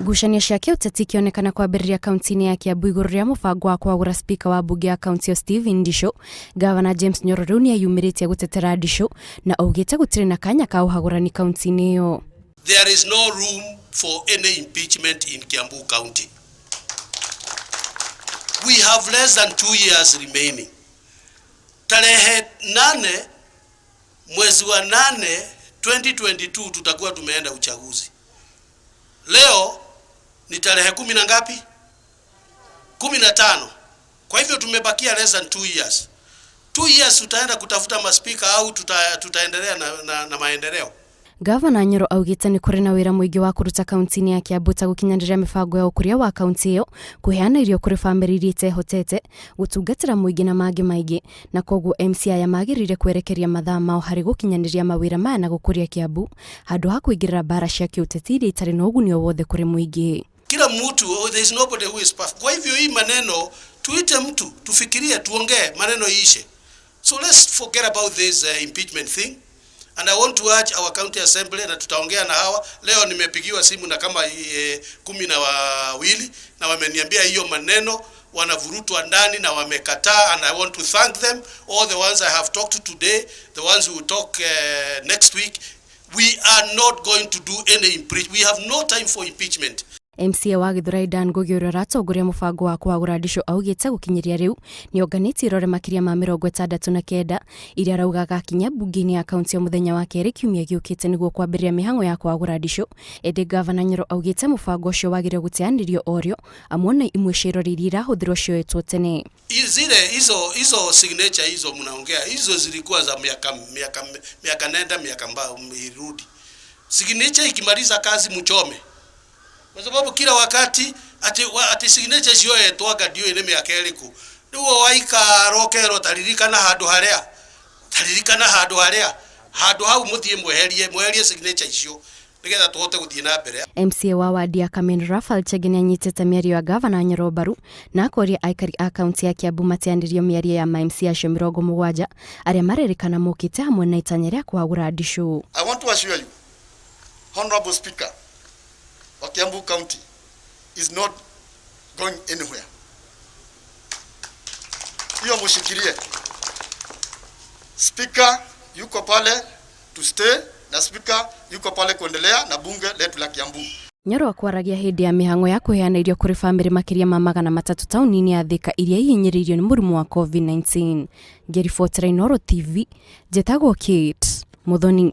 Ngucanio cia kĩũteti ikĩonekana kwambĩrĩria kaunti-inĩ ya Kiambu igũrũ rĩa mũbango wa kwagũra spika wa mbunge ya kaunti ĩyo Stephen Ndicũ. Gavana James Nyoro rĩu nĩ eyumĩrĩtie gũtetera Ndicũ na augĩte gũtirĩ na kanya ka ũhagũrani kaunti-inĩ ĩyo. There is no room for any impeachment in Kiambu County. We have less than 2 years remaining. Tarehe 8 mwezi wa 8 2022 tutakuwa tumeenda uchaguzi. Leo ni tarehe kumi na ngapi? 15. Kwa hivyo tumebakia less than 2 years. 2 years tutaenda kutafuta maspika au tutaendelea na maendeleo? Gavana Nyoro augĩte nĩ kũrĩ na wĩra mũingĩ wa kũruta kaunti-inĩ ya Kiambu ta gũkinyanĩria mĩbango ya ũkũria wa kaunti ĩyo, kũheana irio kũrĩ bamĩrĩ iria itehotete, gũtungatĩra mũingĩ na mangĩ maingĩ, na koguo MCA aya magĩrĩire kwerekeria mathaa mao harĩ gũkinyanĩria mawĩra maya na gũkũria Kiambu handũ ha kũingĩrĩra mbara cia kĩũteti iria itarĩ na ũguni o wothe kũrĩ mũingĩ. Kila mtu, oh, there is nobody who is perfect. Kwa hivyo hii maneno tuite mtu, tufikirie, tuongee, maneno iishe. So let's forget about this impeachment thing. And I want to urge our county assembly, na tutaongea na hawa leo. Nimepigiwa simu na kama 12 na wameniambia hiyo maneno wanavurutwa ndani na wamekataa, and I want to thank them, all the ones I have talked to today, the ones who will talk next week. We are not going to do any impeachment. We have no time for impeachment. MCA wa Githurai Dan Ngugi ũrĩa ũratongoria mũbango wa kũhagũra Ndicũ augĩte gũkinyĩria rĩu nĩonganĩtie irore makĩria ma 69 iria arauga agakinya mbunge-inĩ ya kaunti o mũthenya wa kerĩ kiumia gĩũkĩte nĩguo kwambĩrĩria mĩhang'o ya kũhagũra Ndicũ. Ĩndĩ Gavana Nyoro augĩte mũbango ũcio wagĩrĩire gũteanĩrio orĩo amu ona imwe cia irore iria irahũthĩrwo cioetwo tene. Zile hizo signature hizo mnaongea, hizo zilikuwa za miaka nenda miaka irudi. Signature ikimaliza kazi mchome, kwa sababu kila wakati ati signature cioetwo anga ndiũĩ nĩ mĩaka ĩrĩkũ. Rĩu waikara ũkerwo taririkana handũ harĩa, taririkana handũ harĩa, handũ hau mũthiĩ mweherie signature icio nĩgetha tũhote gũthiĩ na mbere. MCA wa wadi ya Kamen Raphael Chege nĩanyitĩte mĩario ya Gavana Nyoro mbaru na akoria aikari a kaunti ya Kiambu mateanĩrio mĩario ya ma MCA acio 70 arĩa marerĩkana mokĩte hamwe na itanya rĩa kũhagũra Ndicũ. I want to assure you, Honorable Speaker wa Kiambu County is not going anywhere. Hiyo mushikilie. Speaker yuko pale to stay na speaker yuko pale kuendelea na bunge letu la Kiambu. Nyoro akwaragia hĩndĩ ya mĩhang'o ya kũheana irio kũrĩ bamĩrĩ makĩria ma 300 taũni-inĩ ya Thika iria ihinyĩrĩirio nĩ mũrimũ wa COVID-19. Ngĩribotera Inooro TV, njĩtagwo Kate Muthoni.